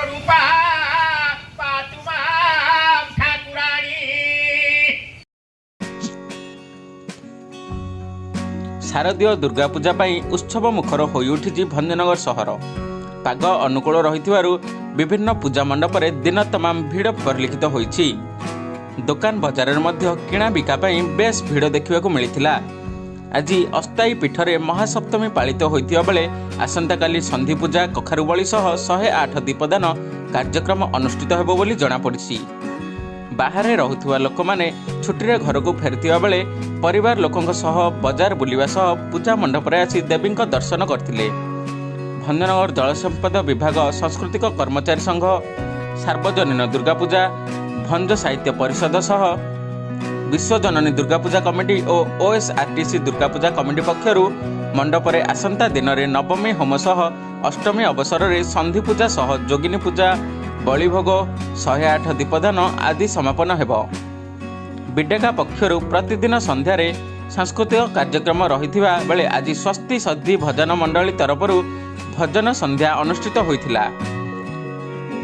ରୂପା ପାତୁ ମାଁ ଠାକୁରାଣୀ। ଶାରଦୀୟ ଦୁର୍ଗାପୂଜା ପାଇଁ ଉତ୍ସବ ମୁଖର ହୋଇଉଠିଛି ଭଞ୍ଜନଗର ସହର। ପାଗ ଅନୁକୂଳ ରହିଥିବାରୁ ବିଭିନ୍ନ ପୂଜା ମଣ୍ଡପରେ ଦିନ ତମାମ ଭିଡ଼ ପରିଲକ୍ଷିତ ହୋଇଛି। ଦୋକାନ ବଜାରରେ ମଧ୍ୟ କିଣା ବିକା ପାଇଁ ବେଶ୍ ଭିଡ଼ ଦେଖିବାକୁ ମିଳିଥିଲା। ଆଜି ଅସ୍ଥାୟୀ ପୀଠରେ ମହାସପ୍ତମୀ ପାଳିତ ହୋଇଥିବା ବେଳେ ଆସନ୍ତାକାଲି ସନ୍ଧିପୂଜା, କଖାରୁ ବଳି ସହ 108 ଦୀପଦାନ କାର୍ଯ୍ୟକ୍ରମ ଅନୁଷ୍ଠିତ ହେବ ବୋଲି ଜଣାପଡ଼ିଛି। ବାହାରେ ରହୁଥିବା ଲୋକମାନେ ଛୁଟିରେ ଘରକୁ ଫେରୁଥିବା ବେଳେ ପରିବାର ଲୋକଙ୍କ ସହ ବଜାର ବୁଲିବା ସହ ପୂଜା ମଣ୍ଡପରେ ଆସି ଦେବୀଙ୍କ ଦର୍ଶନ କରିଥିଲେ। ଭଞ୍ଜନଗର ଜଳସମ୍ପଦ ବିଭାଗ, ସାଂସ୍କୃତିକ କର୍ମଚାରୀ ସଂଘ, ସାର୍ବଜନୀନ ଦୁର୍ଗାପୂଜା, ଭଞ୍ଜ ସାହିତ୍ୟ ପରିଷଦ ସହ ବିଶ୍ୱଜନନୀ ଦୁର୍ଗାପୂଜା କମିଟି ଓ ଓଏସ୍ଆର୍ଟିସି ଦୁର୍ଗାପୂଜା କମିଟି ପକ୍ଷରୁ ମଣ୍ଡପରେ ଆସନ୍ତା ଦିନରେ ନବମୀ ହୋମ ସହ ଅଷ୍ଟମୀ ଅବସରରେ ସନ୍ଧିପୂଜା ସହ ଯୋଗିନୀ ପୂଜା, ବଳିଭୋଗ, 108 ଦୀପଦାନ ଆଦି ସମାପନ ହେବ। ବିଡେକା ପକ୍ଷରୁ ପ୍ରତିଦିନ ସନ୍ଧ୍ୟାରେ ସାଂସ୍କୃତିକ କାର୍ଯ୍ୟକ୍ରମ ରହିଥିବା ବେଳେ ଆଜି ସ୍ୱସ୍ତି ସଦ୍ଧି ଭଜନ ମଣ୍ଡଳୀ ତରଫରୁ ଭଜନ ସନ୍ଧ୍ୟା ଅନୁଷ୍ଠିତ ହୋଇଥିଲା।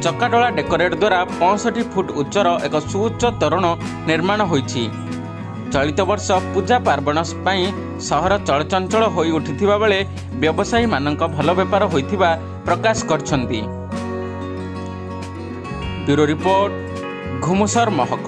ଚକାଡୋଳା ଡେକୋରେଟ୍ ଦ୍ୱାରା 65 ଫୁଟ ଉଚ୍ଚର ଏକ ସୁଉଚ୍ଚ ତୋରଣ ନିର୍ମାଣ ହୋଇଛି। ଚଳିତ ବର୍ଷ ପୂଜା ପାର୍ବଣ ପାଇଁ ସହର ଚଳଚଞ୍ଚଳ ହୋଇ ଉଠିଥିବା ବେଳେ ବ୍ୟବସାୟୀମାନଙ୍କ ଭଲ ବେପାର ହୋଇଥିବା ପ୍ରକାଶ କରିଛନ୍ତି। ବ୍ୟୁରୋ ରିପୋର୍ଟ, ଘୁମୁସର ମହକ।